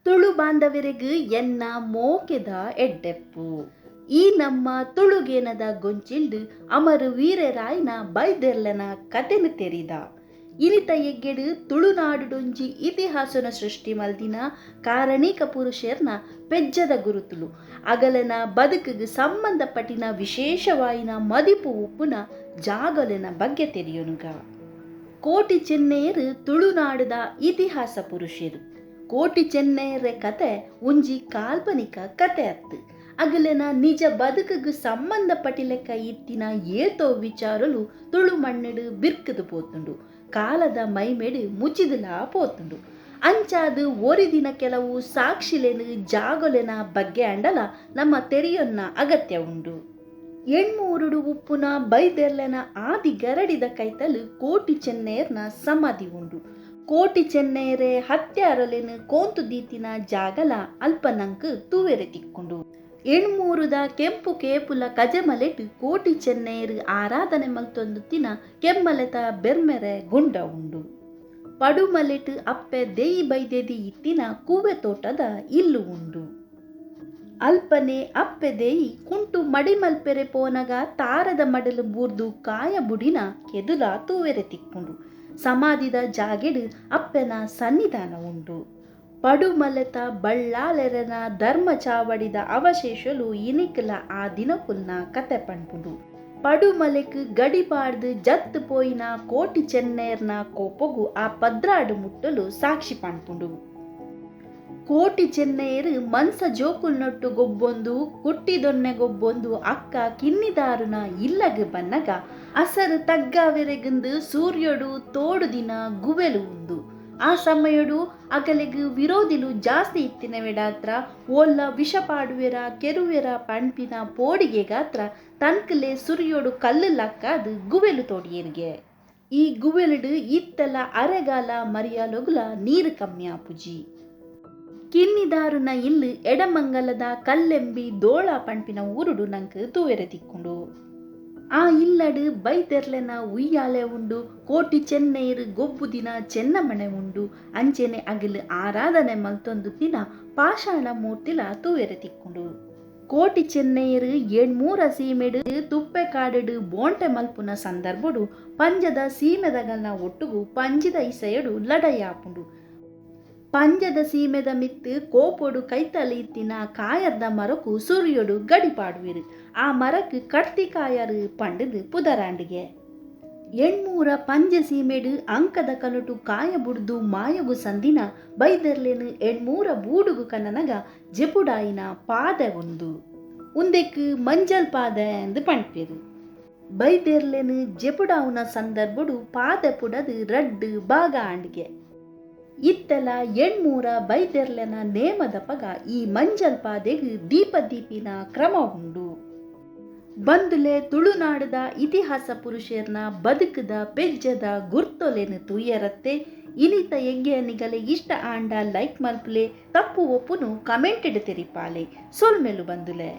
Tulu ಬಾಂಧವರಿಗೂ ಎನ್ನ ಮೋಕೆದ ಎಡ್ಡೆಪ್ಪು. ಈ ನಮ್ಮ ತುಳುಗೇನದ ಗೊಂಚಿಲ್ಡು ಅಮರು ವೀರರಾಯನ ಬೈದೆರ್ಲನ ಕತೆನು ತೆರಿದ ಇನಿತ ಎಗ್ಗೆಡು ತುಳುನಾಡುಡೊಂಜಿ ಇತಿಹಾಸನ ಸೃಷ್ಟಿ ಮಲ್ದಿನ ಕಾರಣಿಕ ಪುರುಷರ್ನ ಪೆಜ್ಜದ ಗುರುತುಲು ಅಗಲನ ಬದುಕಿಗೆ ಸಂಬಂಧಪಟ್ಟಿನ ವಿಶೇಷವಾಯಿನ ಮದಿಪು ಉಪ್ಪುನ ಜಾಗಲೆನ ಬಗ್ಗೆ ತೆರಿಯೋನುಗ. ಕೋಟಿ ಚೆನ್ನೆಯರು ತುಳುನಾಡುದ ಇತಿಹಾಸ ಪುರುಷರು. ಕೋಟಿ ಚೆನ್ನೆಯರ ಕತೆ ಒಂಜಿ ಕಾಲ್ಪನಿಕ ಕತೆ ಅತ್ತು. ಅಗಲೆನ ನಿಜ ಬದುಕಿಗೆ ಸಂಬಂಧಪಟ್ಟಿಲೆಕ್ಕ ಇತ್ತಿನ ಏತೋ ವಿಚಾರಲು ತುಳು ಮಣ್ಣೆಡು ಬಿರ್ಕದು ಪೋತುಂಡು, ಕಾಲದ ಮೈಮೆಡು ಮುಚ್ಚಿದಲಾ ಪೋತುಂಡು. ಅಂಚಾದು ಒರಿದಿನ ಕೆಲವು ಸಾಕ್ಷಿಲೆನು ಜಾಗೊಲೆನ ಬಗ್ಗೆ ಅಂಡಲ ನಮ್ಮ ತೆರಿಯೊನ್ನ ಅಗತ್ಯ ಉಂಡು. ಎಣ್ಮೂರುಡು ಉಪ್ಪುನ ಬೈದೆರ್ಲೆನ ಆದಿ ಗರಡಿದ ಕೈತಲು ಕೋಟಿ ಚೆನ್ನೆಯರ್ನ ಸಮಾಧಿ ಉಂಡು. ಕೋಟಿ ಚೆನ್ನೆಯರೆ ಹತ್ಯಾರಲೆನು ಕೋಂತು ದೀತಿನ ಜಾಗಲ ಅಲ್ಪನಂಕ್ ತೂವೆರೆ ತಿಕ್ಕೊಂಡು. ಎಣ್ಮೂರುದ ಕೆಂಪು ಕೇಪುಲ ಕಜಮಲೆಟ್ ಕೋಟಿ ಚೆನ್ನೆಯರು ಆರಾಧನೆ ಮಲ್ತೊಂದು ತಿನ ಕೆಮ್ಮಲೆತ ಬೆರ್ಮೆರೆ ಗುಂಡ ಉಂಡು. ಪಡುಮಲೆಟ್ ಅಪ್ಪೆ ದೇಯಿ ಬೈದೆದಿ ಇತ್ತಿನ ಕೂವೆ ತೋಟದ ಇಲ್ಲು ಉಂಡು. ಅಲ್ಪನೆ ಅಪ್ಪೆ ದೇಯಿ ಕುಂಟು ಮಡಿಮಲ್ಪೆರೆ ಪೋನಗ ತಾರದ ಮಡಲು ಬೂರ್ದು ಕಾಯ ಬುಡಿನ ಕೆದುಲ ತೂವೆರೆ ತಿಕ್ಕೊಂಡು. ಸಮಾಧಿದ ಜಾಗೆಡು ಅಪ್ಪೆನ ಸನ್ನಿಧಾನ ಉಂಡು. ಪಡುಮಲೆತ ಬಳ್ಳಾಲೆರನ ಧರ್ಮ ಚಾವಡಿದ ಅವಶೇಷಲು ಇನಿಕ್ಲ ಆ ದಿನಕುಲ್ನ ಕತೆ ಪಣ್ಪುಂಡು. ಪಡುಮಲೆಕ್ ಗಡಿಪಾಡ್ದು ಜತ್ತು ಪೋಯಿನ ಕೋಟಿ ಚೆನ್ನೇರ್ನ ಕೋಪಗು ಆ ಪದ್ರಾಡು ಮುಟ್ಟಲು ಸಾಕ್ಷಿ ಪಣ್ಪುಂಡು. ಕೋಟಿ ಚೆನ್ನೆಯರು ಮನ್ಸ ಜೋಕುಲ್ನೊಟ್ಟು ಗೊಬ್ಬೊಂದು ಕುಟ್ಟಿದೊನ್ನೆ ಗೊಬ್ಬೊಂದು ಅಕ್ಕ ಕಿನ್ನಿದಾರುನ ಇಲ್ಲಗ ಬನ್ನಗ ಅಸರು ತಗ್ಗಾವೆರೆಗಂದು ಸೂರ್ಯಡು ತೋಡು ದಿನ ಗುವೆಲು ಉಂದು. ಆ ಸಮಯಡು ಅಗಲಿಗೆ ವಿರೋಧಿಲು ಜಾಸ್ತಿ ಇತ್ತಿನ ವೆಡಾತ್ರ ಓಲ್ಲ ವಿಷ ಪಾಡುವೆರ ಕೆರುವೆರ ಪಣ್ಪಿನ ಪೋಡಿಗೆ ಗಾತ್ರ ತನ್ಕಲೆ ಸುರಿಯೋಡು ಕಲ್ಲು ಲಕ್ಕಾದು ಗುವೆಲು ತೋಡಿಯರ್ಗೆ. ಈ ಗುವೆಲುಡು ಇತ್ತಲ ಅರೆಗಾಲ ಮರಿಯಾಲೊಗುಲ ನೀರು ಕಮ್ಮಿ ಆಪುಜಿ. ಕಿನ್ನಿದಾರುನ ಇಲ್ಲು ಎಡಮಂಗಲದ ಕಲ್ಲೆಂಬಿ ದೋಳ ಪಣ್ಪಿನ ಊರುಡು ನಂಗೆ ತೂವೆರೆ ತಿಕ್ಕೊಂಡು. ಆ ಇಲ್ಲಡು ಬೈದೆರ್ಲೆನ ಉಯ್ಯಾಲೆ ಉಂಡು, ಕೋಟಿ ಚೆನ್ನೆಯರು ಗೊಬ್ಬು ದಿನ ಚೆನ್ನಮಣೆ ಉಂಡು. ಅಂಚೆನೆ ಅಗಲು ಆರಾಧನೆ ಮಲ್ತೊಂದು ದಿನ ಪಾಷಾಣ ಮೂರ್ತಿಲ ತೂವೆರೆ ತಿಕ್ಕೊಂಡು. ಕೋಟಿ ಚೆನ್ನೆಯರು ಎಣ್ಮೂರ ಸೀಮೆಡು ತುಪ್ಪೆ ಕಾಡುಡು ಬೋಂಟೆ ಮಲ್ಪುನ ಸಂದರ್ಭಡು ಪಂಜದ ಸೀಮೆದಗಲ್ನ ಒಟ್ಟುಗು ಪಂಜಿದ ಇಸೆಯಡು ಲಡಾಯಿ. ಪಂಜದ ಸೀಮೆದ ಮಿತ್ತು ಕೋಪೊಡು ಕೈತಲಿ ಇತ್ತಿನ ಕಾಯರ್ದ ಮರಕು ಸೂರ್ಯಡು ಗಡಿಪಾಡುವಿರು. ಆ ಮರಕ್ಕೆ ಕಡ್ತಿ ಕಾಯರು ಪಂಡದು ಪುದರಾಂಡಿಗೆ. ಎಣ್ಮೂರ ಪಂಜ ಸೀಮೆಡು ಅಂಕದ ಕನುಟು ಕಾಯ ಬುಡ್ದು ಮಾಯಗು ಸಂದಿನ ಬೈದರ್ಲೇನು ಎಣ್ಮೂರ ಬೂಡುಗು ಕನ್ನನಗ ಜೆಪುಡಾಯಿನ ಪಾದೆ ಒಂದು ಉಂದೆಕ್ ಮಂಜಲ್ ಪಾದೆ ಎಂದು ಪಣ್ಪೇರು. ಬೈದೆರ್ಲೇನು ಜೆಪುಡಾವುನ ಸಂದರ್ಭಡು ಪಾದೆ ಪುಡದು ರಡ್ಡು ಬಾಗ ಆಂಡಿಗೆ. ಇತ್ತಲ ಎಣ್ಮೂರ ಬೈದೆರ್ಲೆನ ನೇಮದ ಪಗ ಈ ಮಂಜಲ್ ಪಾದೆಗ್ ದೀಪ ದೀಪಿನ ಕ್ರಮ ಉಂಡು. ಬಂದುಲೆ ತುಳುನಾಡದ ಇತಿಹಾಸ ಪುರುಷರ್ನ ಬದುಕದ ಪೆಜ್ಜದ ಗುರ್ತೊಲೆನು ತೂಯರತ್ತೆ. ಇನಿತ ಎಗ್ಗೆ ನಿಗಲೆ ಇಷ್ಟ ಆಂಡ ಲೈಕ್ ಮಲ್ಪುಲೆ, ತಪ್ಪು ಒಪ್ಪುನು ಕಮೆಂಟೆಡ್ ತೆರಿಪಾಲೆ. ಸೊಲ್ಮೆಲು ಬಂದುಲೆ.